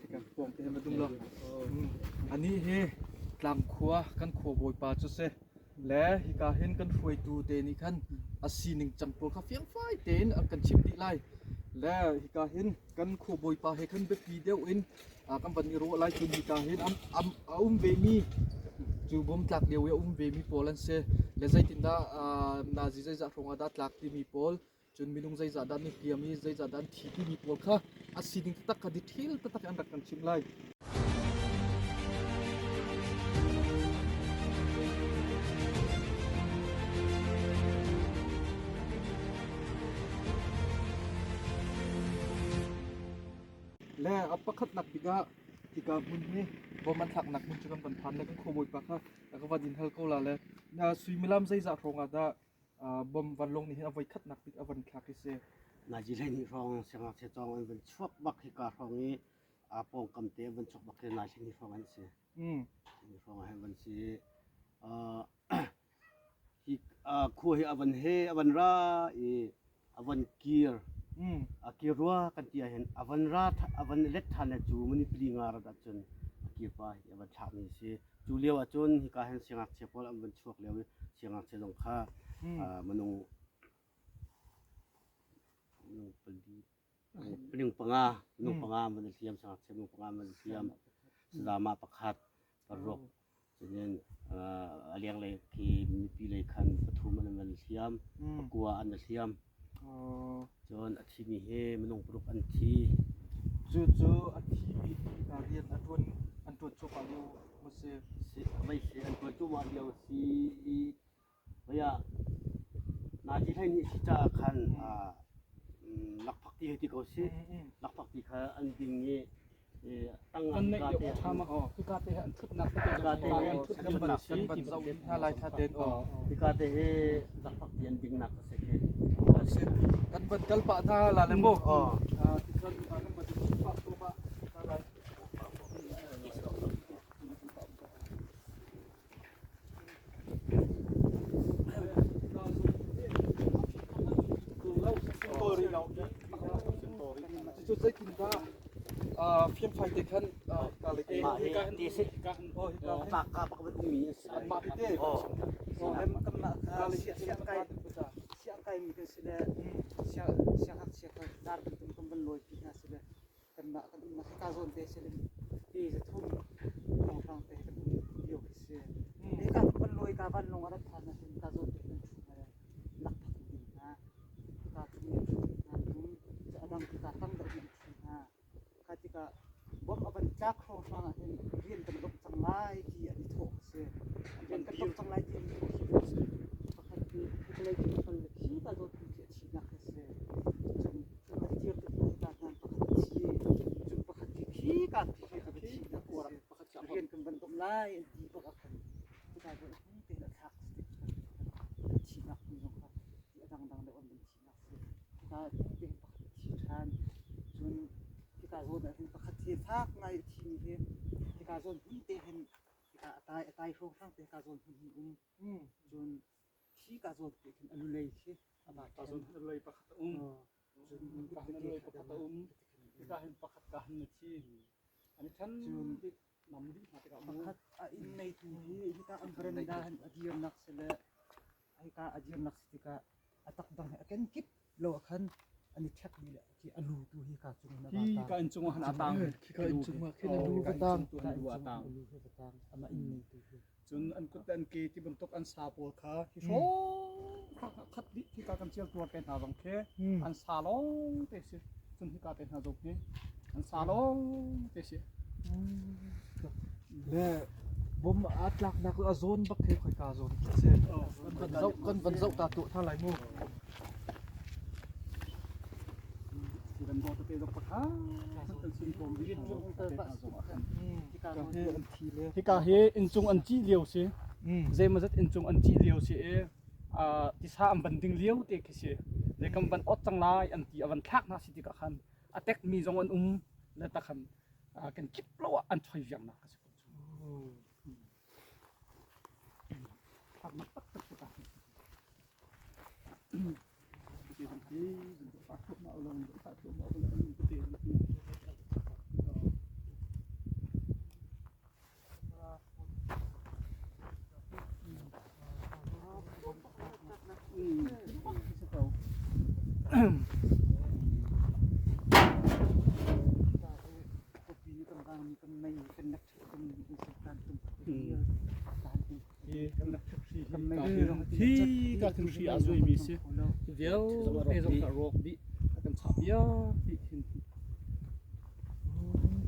Hika pawng te hin va dum law. Anih hi Tlangkhua kan khua bawipa cu si. Le hika hin kan hruaitu te nih khan a sining cang pawl kha fiangfai tein an kan chimh dih lai. Le hika hin kan khua bawipa he khan biapi deuh in kan van i ruah lai cun hika hin a um vemi cu bom tlak lio i a um vemi pawl an si. Le zeitindah nazi zeizah hrawng ah dah tlak timi pawl cun minung zeizah dah an i hliam i zeizah dah an thi timi pawl kha a sining taktak kha detail taktak in an rak kan chimh lai. Le a pakhatnak bik ah hika hmun hi bom an thlaknak hmun cu kan van phan le kan khuabawipa kha ka van in hal ko la le suimilam zeizah hrawng ah dah bom vanlawng nih hin a voi khatnak bik a van thlak hi si. Nazi 12 hrawng siangngakchia cawng an van chuak bak hika hrawng i aa pawngkam te an van chuak bak hi nai 12 hrawng an si. 12 hrawng ah van si. Hi khua hi a van he a van ra i a van kir. A kir rua kan ti ahhin a van ra a van let ṭhan le cu manipuli nga rat ahcun a kir pa hi a van thlakmi a si. Cu lio ahcun hika hin siangngakchia pawl an van chuak lio i siangngakchia zong kha minung minung pali minung panga minung panga an van i hliam siangngakchia minung panga an van i hliam. Sazama pakhat paruk cunin a lenglei khi mipi lei khan pathum an van i hliam pakua an i hliam. Cun a thimi hi minung paruk an thi. Cucu a thimi hi rian a ṭuan an ṭuan cuahmah lio maw si? Vei si an ṭuan cuahmah lio a si i vei ah nazi 12 si caah khan lakphakti hei ti ko sih. Lakphakti kha an ding i Kan neih lio ṭha ma hika te hi an ṭhutnak tete an ṭhutnak kan van zoh hna lai tha ten aw. Hika te hi lakphakti an dingnak a si khi. Kan van kal pah hna la le mu. Tikhan kan van pah pah hna lai. Cucu zeitindah fiangfai te khan ka le Anmah tete Siangkai mi kan si le siangngakchia kha dar bantuk kan van lawi pi hna si le kanmah kan umnak hika zawn te si le pi zathum hrawnghrang te kan um lio khi si. Hika kan van lawi ka vanlawng a rat phan ahhin ka zawn te kan ṭhu hna le lakphak an ding hna. Hika chung i an ṭhu hna minung cu a dang hika tang deuh in an ṭhu hna. Kha tikah bom a van tlak hrawnghrang ahhin rian kan dongh cang lai ti an i thawh khi si. Rian kan dongh cang lai ti an i thawh khi pakhat hi vawlei cung a kal le khi ka zawn khi a thihnak khi si. Cun an dir tuk hna hika hna pakhat a thi. Cun pakhat khi khi ka khi a va thihnak khi si. Rian kan van dongh lai an ti bak ah khan cuka zawn hung tein a thlak an thihnak hmun zong kha a dangdang deuh an van thihnak si. Hika hung tein pakhat a thi ṭhan. Cun hika zawn ah hin pakhat hi fak ngai a thimi hi hika zawn hmun te hin hika a tai a tai hrawnghrang te hika zawn hmun hin um. Cun khi ka zawn te khin a lulei khi a ba Ka zawn a lulei pakhat a um. Ka hin a lulei pakhat a um. Hika hin pakhat ka hin a thi. An i ṭhen dih nam dih hna tikah mu. Pakhat a inn neitu hi hika an veranda hin a dirnak si le hika a dirnak si tikah a takdang hi a kenkip lo ah khan an i ṭhek dih le khi a lu tu hi ka cung in a va Hi tang. ka inn cung ah khan a tang. Khika inn cung ah khin a lu va tang. Tu an lu a tang. A lu hi va tang. Amah inn neitu hi. Cun an kut le an ke ti bantuk an sa pawl kha hi hrawng khat dih hika kan cial tuar te hna zong khi an sa lawng te si. Cun hika te hna zong hi an sa lawng te si. Le bom aa tlaknak a zawn bak he khoika zawn khi si. Kan van zoh kan van zoh ta tuah hna lai mu. Hika hi inncung an cih lio si. Zeimawzat inncung an cih lio si i tisa an van ding lio te khi si. Zei kan van ot cang lai an ti a van thlak hna si tikah khan a tek mi zong an um le takhan kan kip lo ah an choi viang nak a si ko cu. Thlaknak taktak tikah. Hi ka khin hri a zuai mi si. Vialte zong kha rawk dih. A kan chah piak dih hin.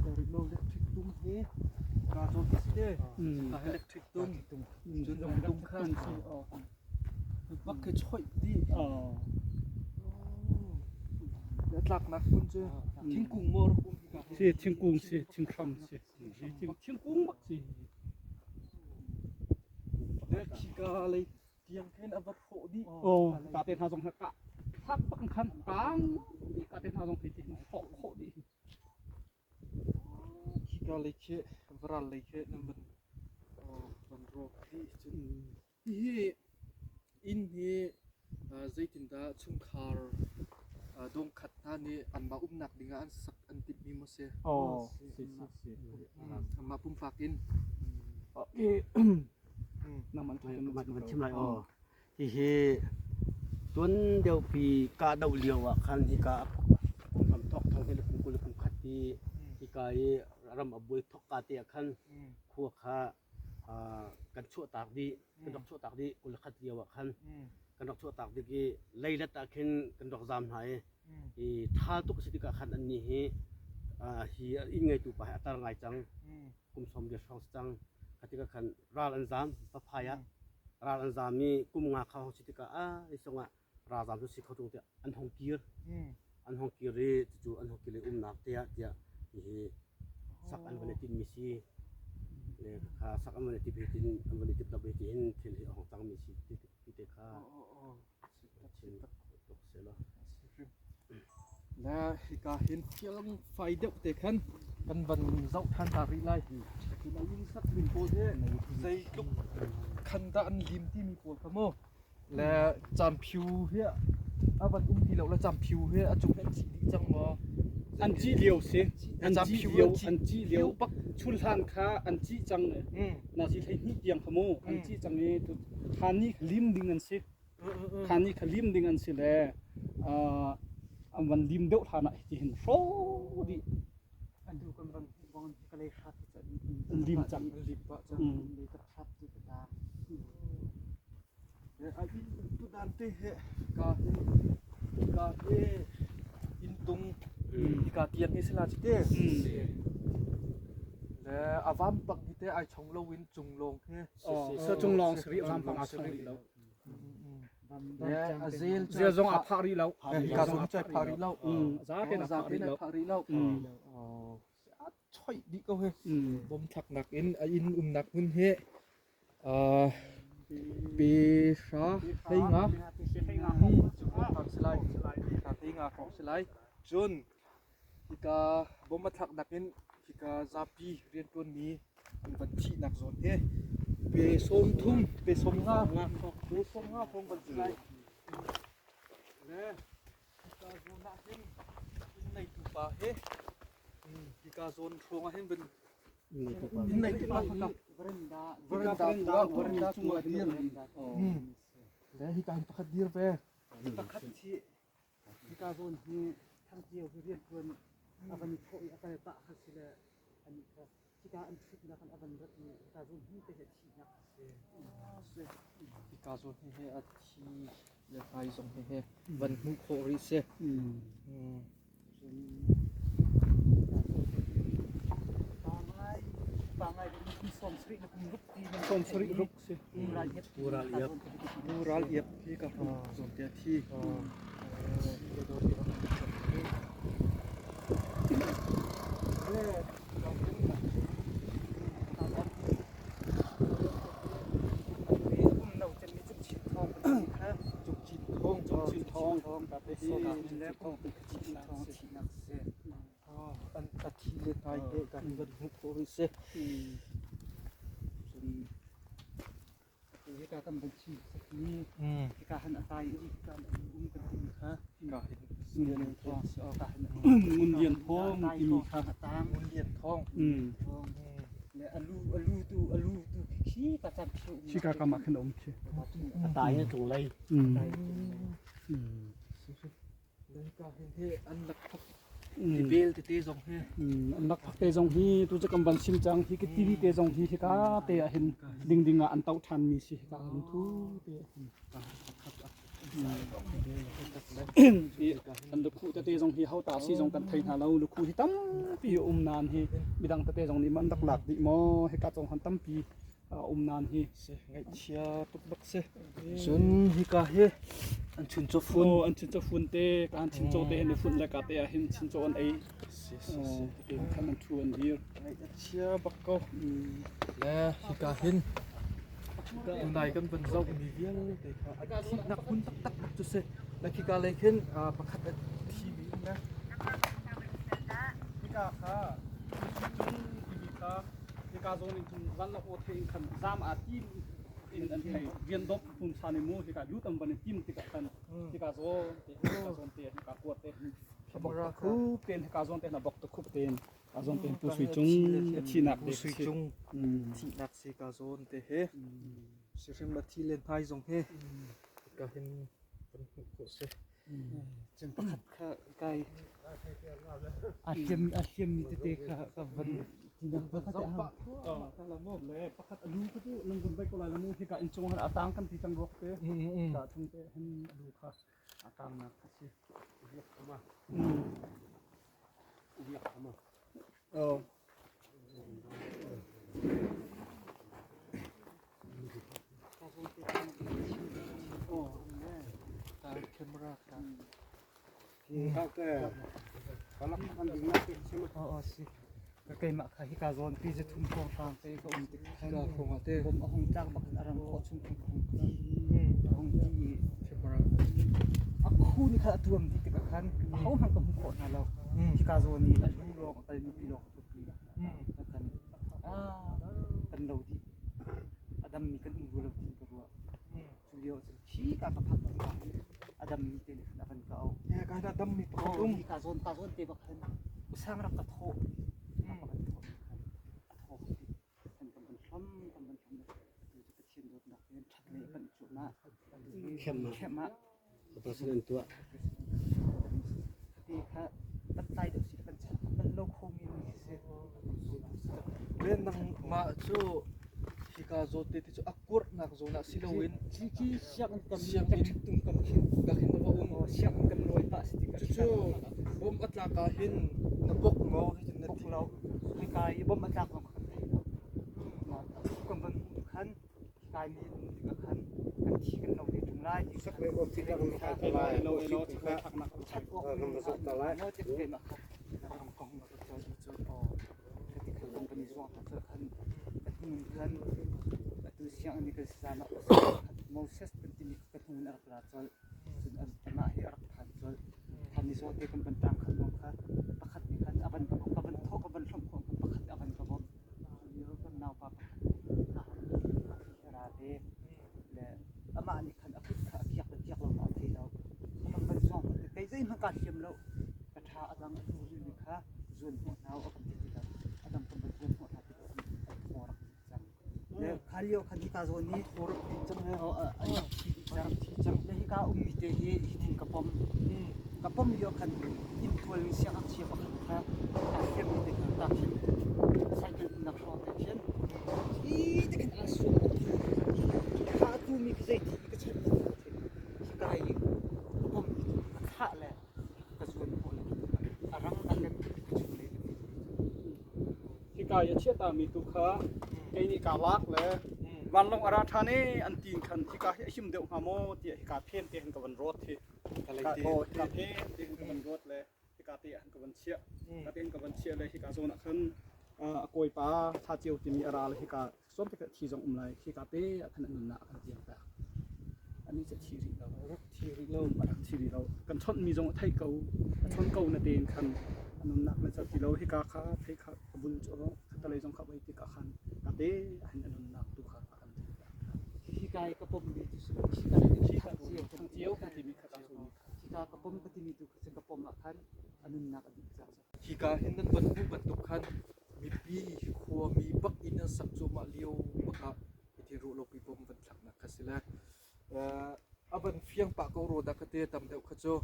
Electric tung hi ka zawn si te. Ka electric tung. Cun tung kha bak khi choih dih. A tlaknak hmun cu thingkung maw rak um hika Si thingkung si thinghram si. Thingkung bak si. Le khika lei tiang khin a va hrawh dih. Oh, ka te hna zong ka thak bak khan kang ka te hna zong khi ti hrawh khawh dih. Khika lei khi varal lei khi nan van van rawk dih cun. Hihi inn hi zeitindah chungkhar dawngkhat hna nih anmah umnak dingah an sak an timhmi maw si? Oh, si si si. Anmah pumpak in. Kan chim lai aw. Hihi tuan deuhpi kahdoh lio ah khan hika kum hram thawk thong hi le kum 20 le kum khat pi hika i ram a buai thawk ka te ah khan khua kha kan chuahtak dih kan rak chuahtak dih 21 lio ah khan kan rak chuahtak dih i leilet ah khin kan rak zaam hna i i tha tuk a si tikah khan annih hi hi inn ngeitu pa hi a tar ngai cang kum 40 hrawng si cang kha tikah khan ral an zaam vaphai ah ral an zaam i kum nga kha hong si tikah a hi sungah ralzaam cu si kho ṭung tiah an hong kir an hong kir i cucu an hong kir i umnak te ah tiah hihi sak an van i tinhmi si le kha sak an van i timh hi tin an van i timh hi hin thil hi a hong cangmi si ti ti te kha chim tuk se law. Le hika hin fiang fai deuh te khan kan van zoh ṭhan ta rih lai. Cun a inn sak ning pawl hi zeitluk khan dah an lim timi pawl kha mu. Le camphiu hi a van um ti lo le camphiu hi a cung hi an cih dih cang maw? An cih lio si. An cih lio, an cih lio. Bak chunhlan kha an cih cang. Nazi 12 tiang kha mu an cih cang i khan ni lim ding an si. Khan ni kha lim ding an si le an van lim deuh hlan ah hiti hin hro dih. Atu kan van bong hi ka lei hrat hi an lim cang. An lim pah cang. Lei ka hrat cu ka ta. A inn tudan te he ka hi ka hi inn tung hika tiang hi sila chite le a vampang hi te ai chong lo in cung lawng hi sa cung lawng siri vampang a chong rih lo le a zel zel zong a phah rih lo ka zong chai phah rih lo za ten a phah rih lo a choi dih ko he bom thlak nak in a inn umnak hmun hi Pe hra 15 si lai. 15 hrawng si lai. Cun hika bom a thlaknak in hika zapi rianṭuanmi an van thihnak zawn hi pe 30 pe 50 pe 50 hrawng van si lai. Le hika zawn ah hin inn neitu pa hi hika zawn hrawng ah hin van inn neitu pa kha Veranda veranda veranda cung ah dir. Le hika hin pakhat dir ve. Pakhat hi hika zawn hi thangtio hi rianṭuan a van i thawh i a kal pah kha si le an kha hika an ṭhutnak an a van rat i hika zawn hi te hi a thihnak a si. Hika zawn hi he a thi le hmai zong hi he van hmuh khawh rih si. 70 ruk si. Mural iap hi ka zawn te thi. An a thi le hnai he kan van hmuh khawh rih si. Hika kan van chim mi hika han a tai i hika an um kan ti kha Ka hin Ngun Lian Thawng timi kha Ngun Lian Thawng. Le alu alu tu alu tu khi ka cam khi um Khi ka kam ah khin um khi. A tai na tlung lei. Le ka hin hi an lak thok. Tibel tete zong hi. An lakphak te zong hi tu cu kan van sim cang hi tili te zong hi hika te ah hin dingding ah an toh ṭhan mi si hika lungthu te ah hin. Kan lukhuh tete zong hi hota si zong kan thei hna lo lukhuh hi tampi a um nain hi midang tete zong nih man rak lak dih maw hika zong han tampi a um nain hi si ngaihchia tuk bak si cun hika hi an chuncaw fun an chuncaw fun te kan chincaw te hin fun le ka te ah hin chincaw an ei si si si te khan an thu an dir ngaihchia bak ko le hika hin Tunai kan van zoh mi vialte kha a thihnak hmun taktak bak cu si. Na khika lei khin pakhat a thi mi um le. Hika kha cung timi kha hika zawn in cun van la aw the in khan zam aa tim in an thei rian dop pum sa ne mu hika lut an van i tim tikah khan hika zawn te hika zawn te hika kuat te bok ta khup ten hika zawn te na bok ta khup ten A zawn te Pu Sui Cung thihnak Pu Sui Cung thihnak si ka zawn te he sihrim a thi len hmai zong he ka hin kan hmuh khawh si. Cun pakhat kha kai a hliam a hliam mi tete kha ka van tinak pakhat Le pakhat a lu kha cu nan zun bai ko lai mu hika in chung han a tang kan ti cang ruak te ka chung te hin a lu kha a tang nak a si. Oh. Camera ka. Oh, si. Ka keimah kha hika zawn pi zu thum hrawng hrang te ka um tik khan Ka khong ate. bom a hung tlak bak in a rang khawh chung khan ka hung ti. A hung ti. Camera. A khu nih khan a tuam dih tikah khan aho hmanh ka hmu khawh hna lo. Hika zawn i a lu lawng a kalmi pi lawng ka pi. Kan kan lo dih. A dammi kan um rua lo ti ka ruah. Cu lio cun khi ka ka phak tikah a dammi te nih khan a van ka auh. Ya ka da dammi pakhat um. Hi ka zawn ka zawn te bak khan usang rak ka thawh. A kan thawh khan a thaw kan kan van hlam kan van hlam tu cu Pathian dawtnak in ṭhat lei panh cuahmah. Khem ah. Operation an tuah. Te kha kan tlai deuh si kan chan bal lo kho mi mi si. Le nangmah cu hika zawt te cu a kurhnak zawn ah si loin Khi sianginn kam sianginn tung kam khin ka khin na va um. Sianginn kan lawi pah si tikah Cucu bom a tlak ah hin na bok maw na bok lo. Hika i bom a tlak zong kha kan thei lo. Kan van hmuh khan kai mi um tikah khan kan thi kan lo te ṭung lai ti Sak le bom thi kan kai ta lai. Elo elo thaknak chat awk mo te ke ma kha kong kong ma ka chol chol o ka ti khan company zuang ta chol khan ka hnun khan atu siang ani kan sa ma Moses kan timi ka hnun a rak la chol cun amah hi a rak phan chol than ni zo te kan ban tang khan mong kha pakhat ni khan avan ka ka van tho ka van hlom kho pakhat avan ka bom kan naupa pakhat kha ra te le amah nih khan a kut kha a kiak le kiak lo a thei lo amah van zuang te kei zeihmanh kaa hliam lo ka tha a dang a tu rihmi kha zuan hnawh hna a kan ti tikah a dang kan van zuan hnawh hna tikah an thaw rak dih cang le kha lio khan hika zawn hi Thaw rak dih cang he. an rak thi dih cang thi cang le hika ummi te hi hi thing ka pom ka pom lio khan inntual in siangngakchia pakhat kha a hliammi te kha ta khin cycle nak hrawng te khin hi te khin aa suam kha a tumi khi zei ti ka chanh ti hi kai ka pom mi ka thlah le ka zuan khawh le a rang a lem ka chung le Hika i a chiatami tu kha kei nih kaa lak le vanlawng a ra ṭhan i an tin khan hika hi a him deuh hnga maw tiah hika phen te hin ka van rawt hi. Hika phen te hin ka van rawt le hika te ah hin ka van chiah. Hika te hin ka van chiah le hika zawn ah khan a kawipa Thla Ceu timi a ra le hika Sawm te thi zong um lai. Khika te ah khan a nunnak a kan tiang tak. Ani cu thi rih lo. Rak thi rih lo. A rak thi rih lo. Kan chonhmi zong a theih ko. A chon ko na tein khan a nunnak na cat ti lo. Hika kha thei kha a bun cu khatalei zong kha voi tik ah khan ka te ah hin a nunnak tu kha a kan tiang tak. Hika i ka pommi tu si hika Hika thang cio kan timi kha ka sumi kha. Hika ka pom ka timi tu kha ka pom ah khan a nunnak a dih cang. Hika hin nan van hmuh bantuk khan mipi khuami bak in an sak cuahmah lio bak ah hitin ruahlopi bom van thlaknak kha si le a van fiang pah ko rua dah ka te tam deuh kha cu.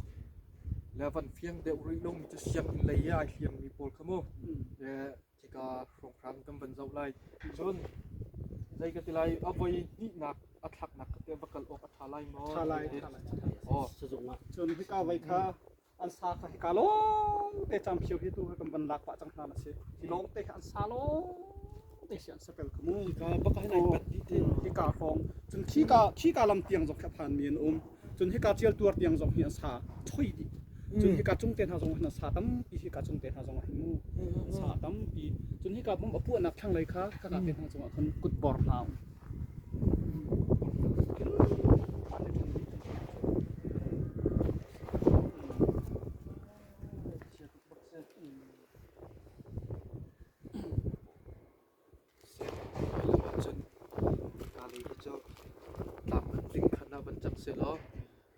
Le van fiang deuh rih lomi cu sianginn lei i ai hliammi pawl kha mu. Le khika hrawnghrang kan van zoh lai. Cun zei ka ti lai, a voi hnihnak a thlaknak kha teh va kal awk a ṭha lai maw? Ṭha lai, ṭha lai. Aw. Sizung ah. Cun hika voi kha an sa kha hika lawng te camphio hi tu kan van lak pah cang hna na si. Hi lawng te kha an sa lawng te si an sapel kha mu. Hika bak hin ai pat dih te. Hika hrawng. Cun khika khika lam tiang zong khi a phan mi an um. Cun hika cial tuar tiang zong hi an sa choi dih. Cun hika cung te hna zong hin an sa tampi hika cung te hna zong ah hin mu. An sa tampi. Cun hika bom a puahnak thlanglei kha khaka te hna zong ah khan kutbor hna um. Cun ka lei hi cu tlam an tling khan ah van cang sehlaw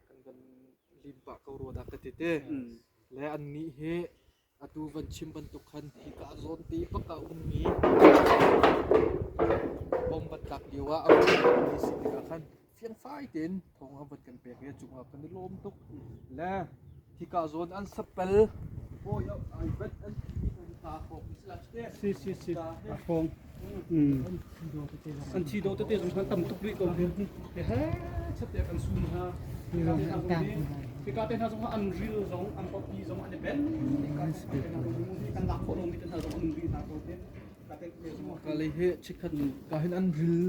kan van lim pah ko rua dah ka ti te. Le annih hi atu van chim bantuk khan hika zawn te bak ah ummi bom van tlak lio ah a ummi si tikah khan fiangfai tein thawng a van kan pek i a cungah kan i lawm tuk. Le hika zawn an sapel bawi ai bat an timi kan ta hrawk si la te. Si si si a hrawng. An thi do tete zong khan tam tuk rih ko. He he chate kan sun ha. Hika te hna zong an ril zong an popi zong an i ben. Kan lak khawh lomi te hna zong an ril hna ko te. Ka lei he chikhat ka hin an ril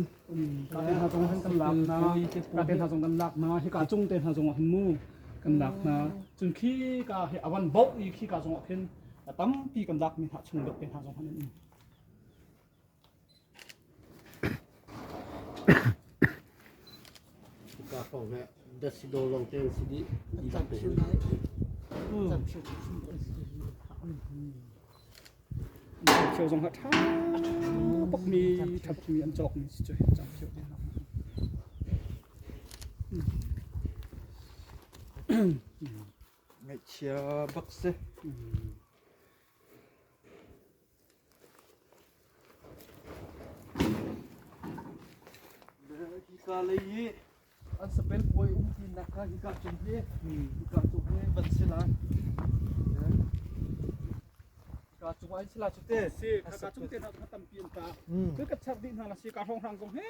Ka te hna zong han kan lak hna. Ka te hna zong kan lak hna. Hika cung te hna zong ah hin mu kan lak hna. Cun khi ka hi awan bauh i khi ka zong ah khin tampi kan lak mi hna chung deuh te hna zong han an um. Hika hrawng he datsi dawr lawng te an si dih. Camphio zong ha ṭha bakmi ṭhatmi an cawkmi si cu camphio te hna. Ngaihchia bak si. Hika lei hi an sapel puai um tinak kha hika cung hi hika cung hi van si lai. Hika cung ah in si lai cu te. Si, ka cung te hna tampi an ta. Cu ka char dih hna la si ka hrawng hrang zong he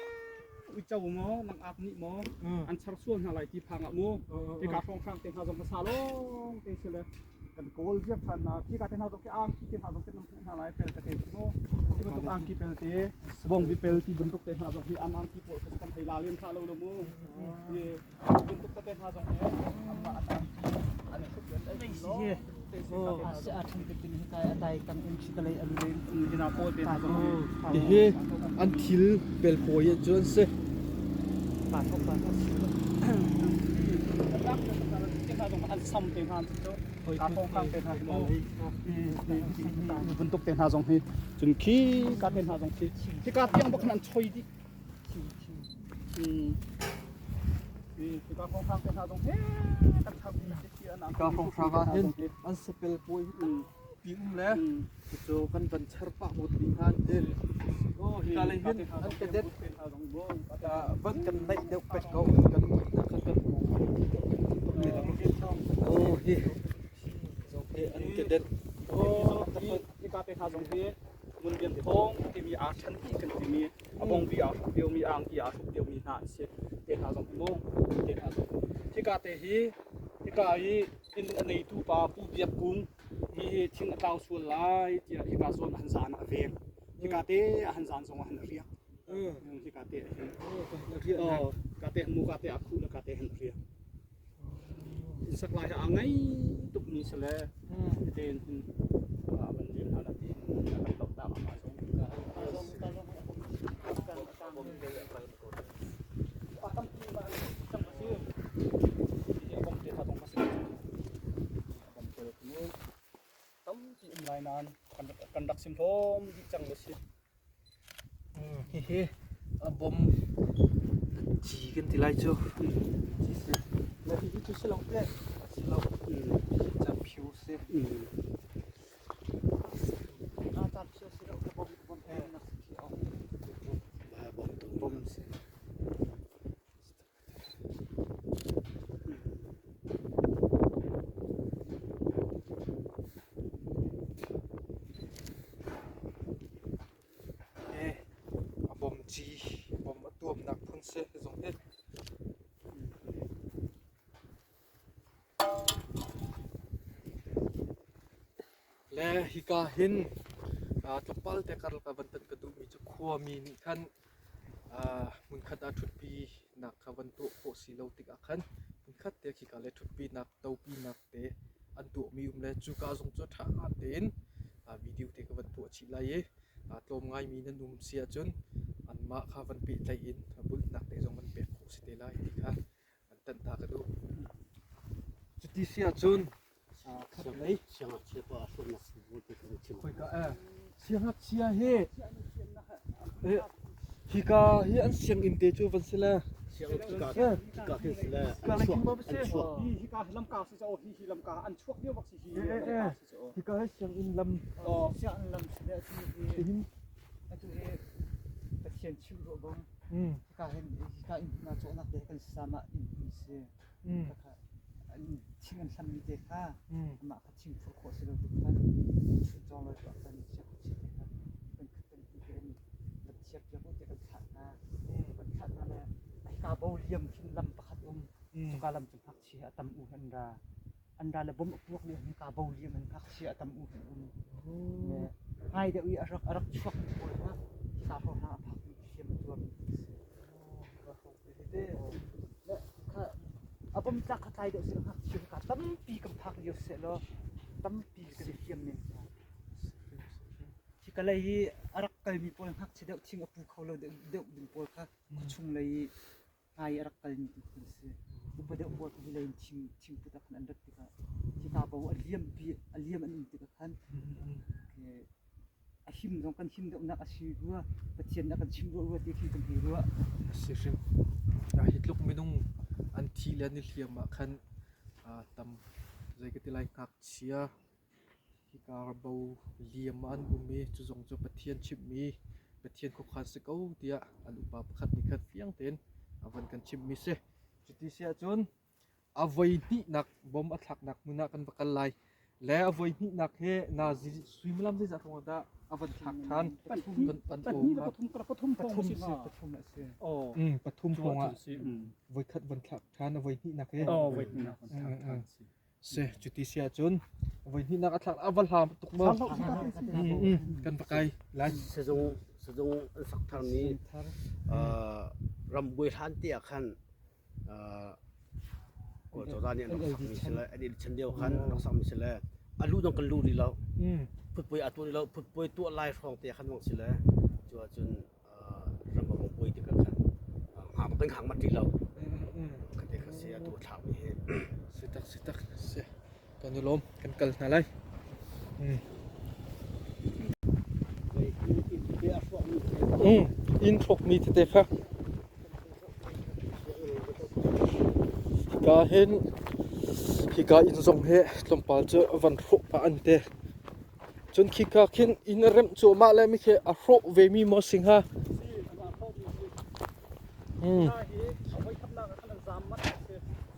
uico maw langak nih maw an char sual hna lai ti phang ah mu. Hika hrawng hrang te hna zong hmasa lawng te si le kan kawl viar than na khi ka te hna zong khi angki te hna zong khi nan hmuh hna lai pel te khi mu khi bantuk angki pel te bong bi pel ti bantuk te hna zong hi an angki pawl kha kan thei la len kha lo lo mu hi bantuk te hna zong hi amma an angki an hruk an si hi a a than tin hi kai atai kan um chi kalei alu le hina pawl te hna zong hi hi an thil pel pawi cu an si pa thok pa thok an sam te hna bantuk te hna zong hi cun khi ka te hna zong khi khi ka tiang bak an choi dih ka hong hrang te hna zong he kan thap ka hong hrang ah hin an sapel puai pi um le cu kan van char pah ngot ding han tin ka le hin an cadet van kan naih deuh pek ko kan na khan kan Oh hi hi an cadet Oh hi ka te hna zong hi mun bian thong timi aa chan ti kan timi a bong bi aa hruk deuh mi angki aa hruk deuh mi hna an si te hna zong hi mu te hna zong hika te hi hika i inn a neitu pa Pu Biak Kung hi hi thing a tlau sual lai tiah hika zawn han zan ah a veng hika te a han zan zong ah han riak hika te hin ka te mu ka te a khu le ka te han riak sak lai a ngai tuk mi sale ten hin a ban lim hna la ti kan tok ta ma zong a tampi ma cang a si hi a bom te tha tong ma si a bom te mu tampi um lai nan kan rak sim hlawm dih cang le si Hihi a bom ci kan ti lai cu. Ci si. Le hihi cu si lo te. Si lo. Camphio si. Camphio si lo ka bom bom nak si Bom tu bom si. hika hin tlawmpal te karlak ah van tan ka duhmi cu khuami nih khan hmunkhat ah ṭhutpi nak kha van tuah khawh si lo tikah khan hmunkhat te khika le ṭhutpi nak topi nak te an tuahmi um le cuka zong cu ṭha tein video te ka van tuah chih lai i tlawm ngaimi nan um si ahcun anmah kha van pehtlaih in bulhnak te zong van pek khawh si te lai ti kha van tanh ta ka duh. Cuti si ahcun khatlei Siangngakchia pa hrawmnak sibu te kan chim. Khoika eh siangngakchia hi hika hi an sianginn te cu van si le Sianginn hika khin si le Hika le khin ma si an chuak. Hi hika hi lamka si cho hi hi lamka an chuak lio bak si hi lamka si cho. Hika hi sianginn lam Sianginn lam si le atu hi atu hi Pathian chimh ruah bang hika hin hika inn hna cawhnak te kan sama inn hmun si. Thing an hlammi te kha amah kha thing phurh khawh si lo tik khan chunchawng lo tuah kan siangngakchia te kha kan khat kan ti te in van thiar piak u tiah kan thlah hna. Kan thlah hna le hika bo liam khin lam pakhat um. Cuka lam cu ngakchia a tam u an ra. An ra le bom a puak lio hika bo liam in ngakchia a tam u an um. Le ngai deuh i a rak a rak chuakmi pawl kha hika hrawng hna a phakmi hliam a tuarmi an si. A bom tlak kha tlai deuh seh ngakchia ka tampi kan phak lio seh law tampi kan i hliam men hnga. Hi ka lei hi a rak kalmi pawl ngakchia deuh thing a pu kho lo deuh deuh ding pawl kha khuachung lei i hmai a rak kalmi tu kan si. Upa deuh pawl kha hi lei in thing thingput ah khan an rat tikah hika bo a liam pi a liam an um tikah khan a him zong kan him deuhnak a si rua Pathian nih a kan chimh rua rua ti khin kan hei ruah. A si hrim. Hi tluk minung an thi le an i hliam ah khan tam zei ka ti lai ngakchia hika bo liam ah an um i cu zong cu Pathian chimhmi Pathian khuakhan si ko tiah an upa pakhat nih khan fiang tein a van kan chimhmi si. Cuti si ahcun A voi hnihnak bom a thlaknak hmun ah kan va kal lai. Le a voi hnihnak hi nazi suimilam zeizat hrawng ah dah a van thlak ṭhan? Pahnih le pathum pathum hrawng si pathum a si. Pathum hrawng ah voikhat van thlak ṭhan a voi hnihnak hi. Oh, voi hnihnak van thlak ṭhan si. Si, cuti si ahcun voi hnihnak a thlak a va hla tuk maw? Kan va kai lai. Sizung sizung an sak tharmi rambuai hlan te ah khan Kawl cozah nih an rak sakmi si le an i chan lio khan an rak sakmi si le a lu dong kan lu rih lo. Phutpuai a tuah rih lo. Phutpuai tuah lai hrawng te khan bang si le cu ahcun ram a vung buai tikah khan hngak kan hngak mat rih lo. Khate kha si atu a thlakmi hi. Si tak si tak si. Kan i lawm kan kal hna lai. Inn hrawkmi tete kha Hika hin hika inn zong hi tlawmpal cu van hrawh pah an ti. Cun khika khin inn a remh cuahmah le mikhi a hrawh vemi maw si hnga?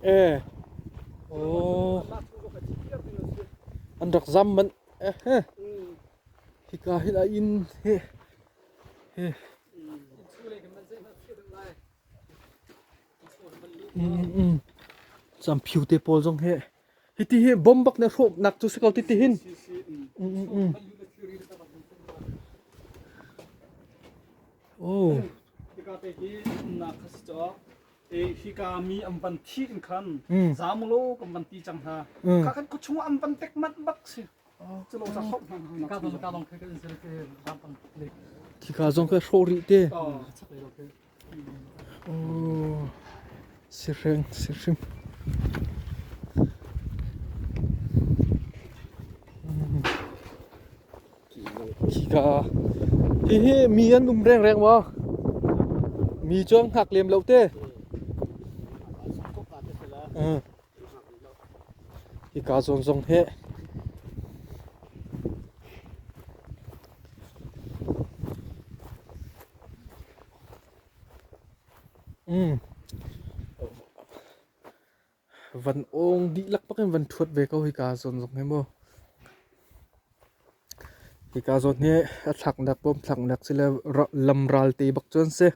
Eh. Oh. An rak zam manh. Eh. Hika hin a inn hi hi Camphiu te pawl zong hi hiti hi bom bak na hrawhnak cu si ko ti hin. Oh. Hika te hi umnak kha si caw. E hika mi an van thi in khan zamlo kan van ti cang hna. Kha kan khuachung an van tek manh bak si. Khika zong kha hrawh rih te. Sihreng, sihrim. Khika hihi mi an um rengreng maw? Mi cu an hngak lem lo te. Hika zawn zong hi van awng dihlak bak in van ṭhuat ve ko hika zawn zong hi mu. Hika zawn hi a thlaknak bawm thlaknak si le lam ral te bak cu an si.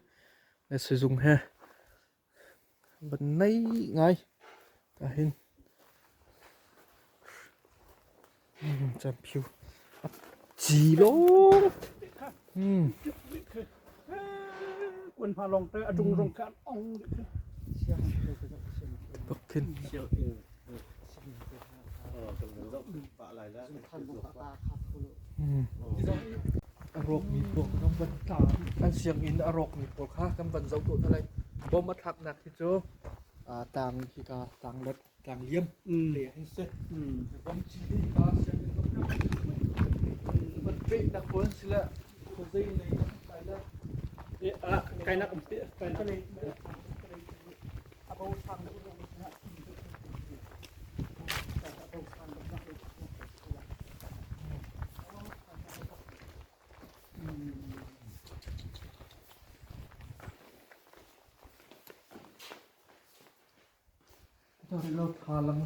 Sizung he. Van nei ngai ahhin camphiu. Ci lawng. Kuan hma long te a tung rong kha ong. Tok khin. A rawkmi pawl kan van an sianginn a rawkmi pawl kha kan van zoh tuah hna lai. Bom a thlaknak hi cu tlang hika tlanglet tlangliam te hin si. Bom ci hi hika sianginn van pehnak pawl an si le khuazei lei an kai le. Kainak um pe kainak. Thalang.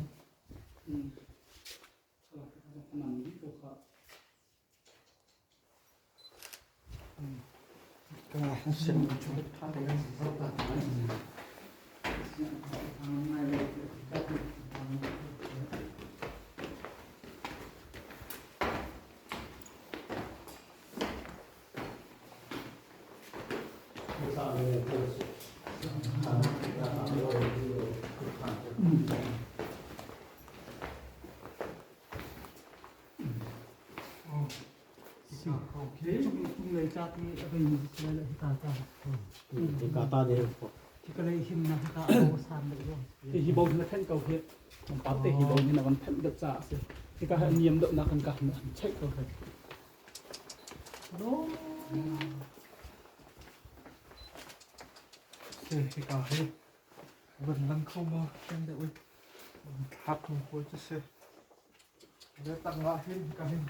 Hi bo na thenh ko hi pa te hi bo ni na van thenh deuh ca a si. Hika hi a niam deuh nak kan ka an check ko hi. Hika hi van lang kho ma kan deuh i thlak hung hawi cu si. Le tangah hin hika hin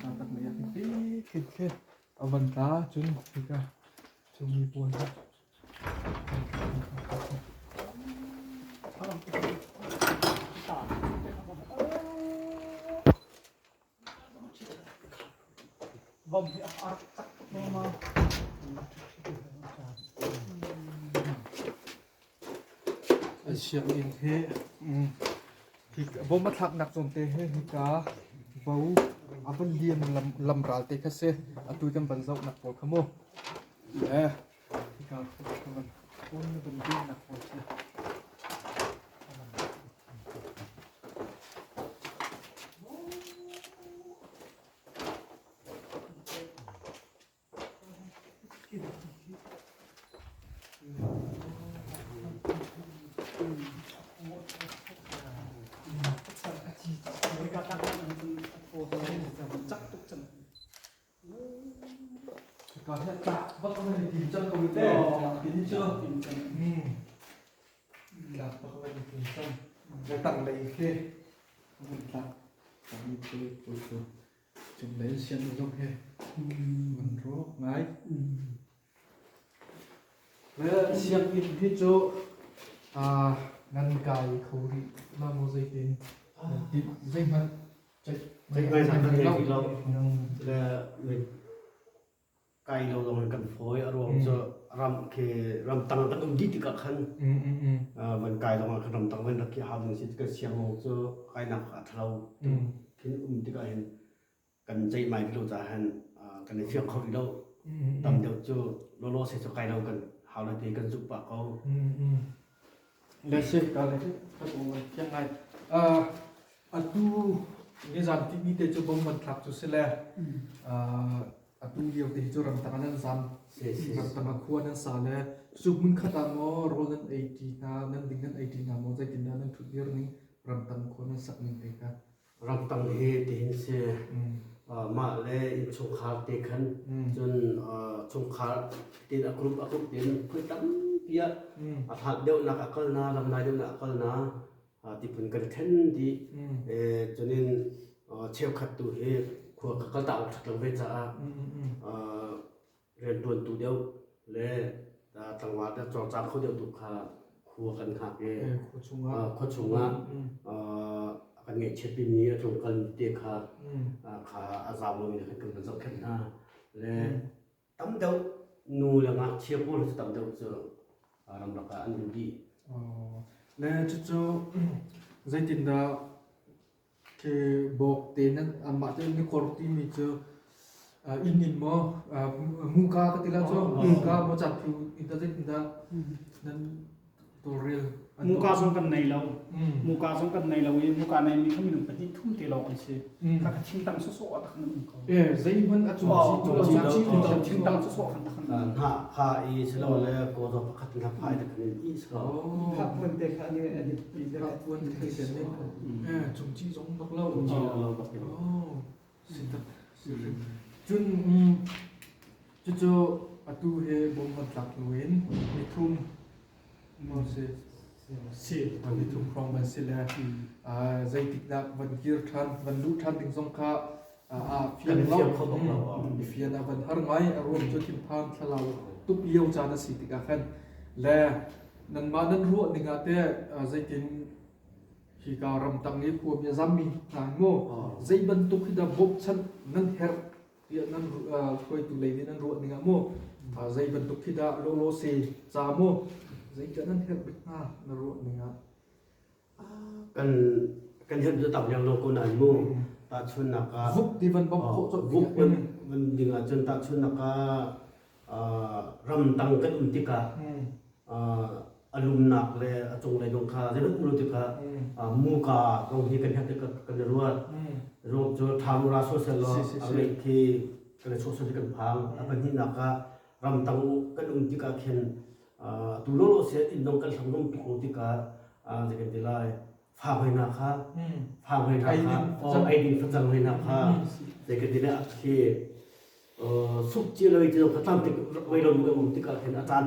tak lei ah hin khin khin a van tla cun hika cungmi pawl hi Vom hi a rak cak tuk ma. Sianginn hi bom a thlaknak zawnte hi hika bo a van liam lamral te kha si. Atu kan van zohnak pawl kha mu. Le hika van phone na van dinnak pawl si. Tanglei khi Cunglei sianginn zong hi an rawk ngai. Sianginn hi cu nan kai kho rih la maw zeitin zeihmanh ceih ngai lo. Kai lo zong in kan fawi. A ruang cu ram khi ramtang kan um dih tikah khan van kai zong ah khan ramtang van rak khi hau ding si kan siangngawng cu kainak a ṭhalo khin um tikah hin kan ceihmai rih lo caah hin kan i fiang kho rih lo. Tam deuh cu lawlaw se cu kai lo kan hau le te kan zumh pah ko. Le si ka le ka fiang ngai. Atu nizan timi te cu bom van thlak cu si le atu lio te hi cu ramtang ah nan zam. Ramtang ah khua nan sa le cu hmun khat ah maw rawl nan ei ṭi hna, nan ding nan ei ṭi hna maw, zeitindah nan ṭhut dir ning ramtang khua nan sak ning te kha. Ramtang hi tihin si mah le innchungkhar te khan cun chungkhar tin a group a group tin phun tampi ah a hlat deuhnak a kal na lamnai deuhnak a kal na tiphun kan ṭhen dih. Cunin cheukhat tu hi khua ka kal ta awk ṭhat lo ve caah rianṭuantu deuh le tlangval deuh cawlcang kho deuh tu kha khua kan hngak i khua chungah kan ngaihchiat pimi a tlungkal te kha kha a zau lomi kan kan zohkhenh hna le tam deuh nu le ngakchia pawl cu tam deuh cu ramlak ah an um dih. Le cucu zeitindah Khi bawk te nan anmah te mikor timi cu inn in maw muka ka ti la cu muka maw cakphu in ta zeitindah nan tawlrel? Muka zong kan nei lo. Muka zong kan nei lo i muka nei mi kha minung pahnih thum te lawng an si. Kha kha thingtang sawsawh ah takhan an um ko. Eh zeihmanh a cung chi tu lo thingtang sawsawh khan takhan. Hnah kha i silole kawzaw pakhat in phai te khan in i silo. Kha puan te kha ani ani Kha puan te khan eh cung chi zong bak lo. Cung chi lo bak in. Oh. Cun cucu atu he bom van tlak hnu in nithum maw si si nithum hrawng van si le zeitik dah van kir ṭhan van luh ṭhan ding zong kha aa fiang lo i fian a van har ngai. A ruang cu thinphan thlalau tuk lio caan a si tikah khan le nanmah nan ruah ning ah teh zeitin hika ramtang i khuami a zammi hna hi mu zei bantuk hi dah bawmhchanh nan herh tiah nan hruaitu lei nih nan ruah ning ah mu zei bantuk khi dah lawlaw se ca mu zeidah nan herh bik hnga na ruah ning ah? Kan kan herh cu tam leng lo ko nain mu tahchunnak ah vuk ti van bawmh khawh cawt vuk van ding ah cun tahchunnak ah ramtang kan um tikah a lumnak le a cunglei zong kha zeihmanh um lo tikah muka zong hi kan herh tikah kan i ruat. Ruang cu ṭha ra sawsel law a ngeih khi kan i sawsel hi kan phang. A pahnihnak ah ramtang kan um tikah khin tu lawlaw seh inn dong kan hlam dong tuk lo tikah zei kan ti lai fa hoi hna kha fa hoi hna kha ei ding facang hoi hna kha zei kan ti lai khi suk cia lo ti kha tlam tik ngei lo mi um tikah khin a caan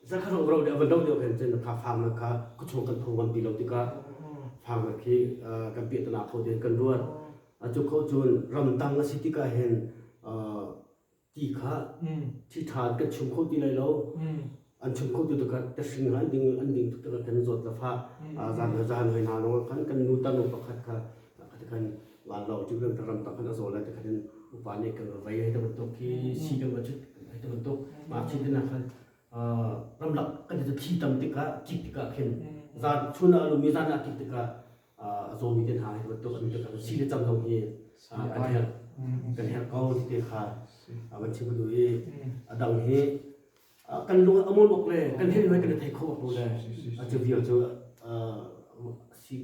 zakhat ro ro a van do deuh khin cun kha fang na kha khuachung kan phung ngam ti lo tikah fang na khi kan piahtana kho tin kan ruat. Cu kho cun ramtang a si tikah hin ti kha thi ṭha kan chum kho ti lai lo. An chum kho tu tikah tahring an ding an ding tuk tikah kan zawt la fa zan zan hoi hna lawng khan kan nu tanu pakhat kha khan van lo cu kan ram tak khan a zaw lai te khan upa nih kan vei hei te bantuk khi si kan va chut hei te bantuk ma chi te na khan ramlak kan ti thi tam tikah kik tikah khin zan chun ah lumi zan ah kik tikah a zawmi te hna hei bantuk an tikah si le cam zong hi kan herh kan herh ko ti te kha van chim ka duh i a dang hi kan lung a mawn bak le kan hen hoi kan i thei kho bak lo le a cu vial cu si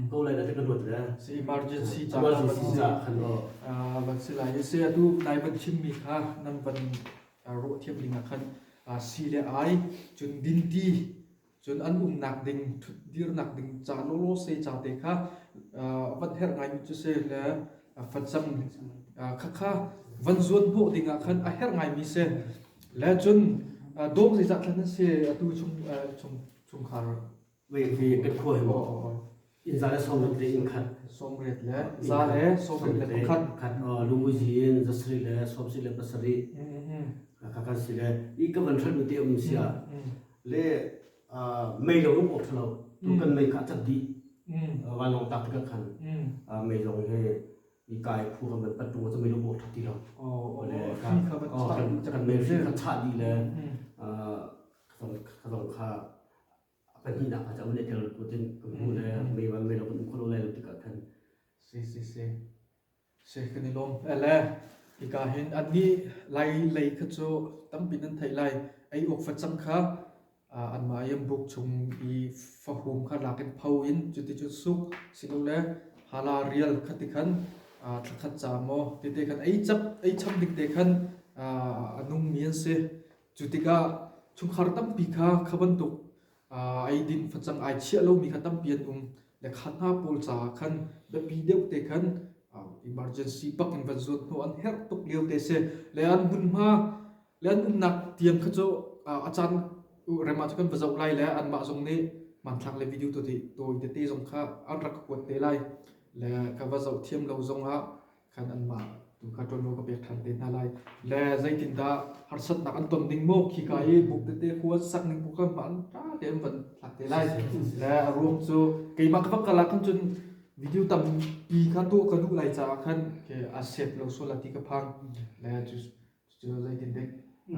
ko lai na te kan ruat le si emergency ca emergency ca khan van si lai se atu nai van chimmi kha nan van ruah thiam ding ah khan si le ai cun dinti cun an umnak ding dirnak ding ca lawlaw se ca te kha van herh ngai mi cu si le facang khakha van zuan hnawh ding ah khan a herh ngai mi si le cun dawm zeizah thlan an si atu chung chung chungkhar? Wei hi kan khua hi maw inn za le sawm le inn khat sawm riat le za le sawm riat le pakhat khat lumuzi in zasarih le sawm si le pasarih ka kan si le i ka van hrat te um sia le mei lo um awk thalo tu kan mei kha cat dih vanlawng tak tikah khan mei zong hi i kai phu kan van pat tung cu mei lo awk that ti lo le kan mei hri kha chah dih le ka zong kha pahnihnak kha cun tel ko tin ka hmu le mei van mei lo kan um kho lo lai lo tikah khan. Si si si si kan i lawm ele. Hika hin annih Lai lei kha cu tampi nan theih lai. Ei awk facang kha anmah i an buk chung i fahum kha lak in pho in cuticun suk silole hala rial kha ti khan thlakhat ca maw tete khan ei chap ei cham ding te khan a nungmi an si. Cu tikah chungkhar tampi kha kha bantuk eidin facang ai chiah lomi kha tampi an um le kha hna pawl caah khan biapi deuh te khan emergency bak in van zuat hnawh an herh tuk lio te si le an hmunhma le an umnak tiang kha cu a caan rem ah cu kan va zoh lai le anmah zong nih hmanthlak le video tawi tete zong kha an rak kuat te lai le ka va zoh thiam lo zong ah khan anmah tu kha ṭuanvo ka pek ṭhan te hna lai. Le zeitindah harsatnak an ton ding maw khika i buk tete khua sak ning bu kha hmaan ṭha tein van thlak te lai. Le a ruang cu keimah ka va kal ah khan cun video tampi kha tuah ka duh lai caah khan ke a sep lo sual a ti ka phang. Le cu cu zeitin dek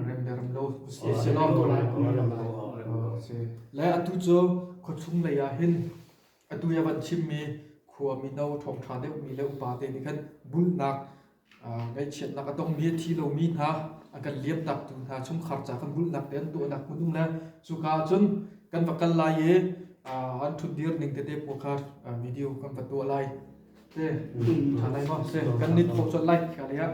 rem le rem lo si si lo si. Le atu cu khuachung lei ah hin atu ya van chimmi khua. Khua mino ṭhawngṭha deuhmi le upa te nih khan bulhnak ngaihchiatnak a tongmi a thi lomi hna a kan liamtaktu hna chungkhar ca kan bulhnak te an tuahnak hmun um le cuka ahcun kan va kal lai i an ṭhutdir ning tete pawl kha video kan va tuah lai. Te ṭha lai maw? Se kan nit khawh colh lai ka lei ah.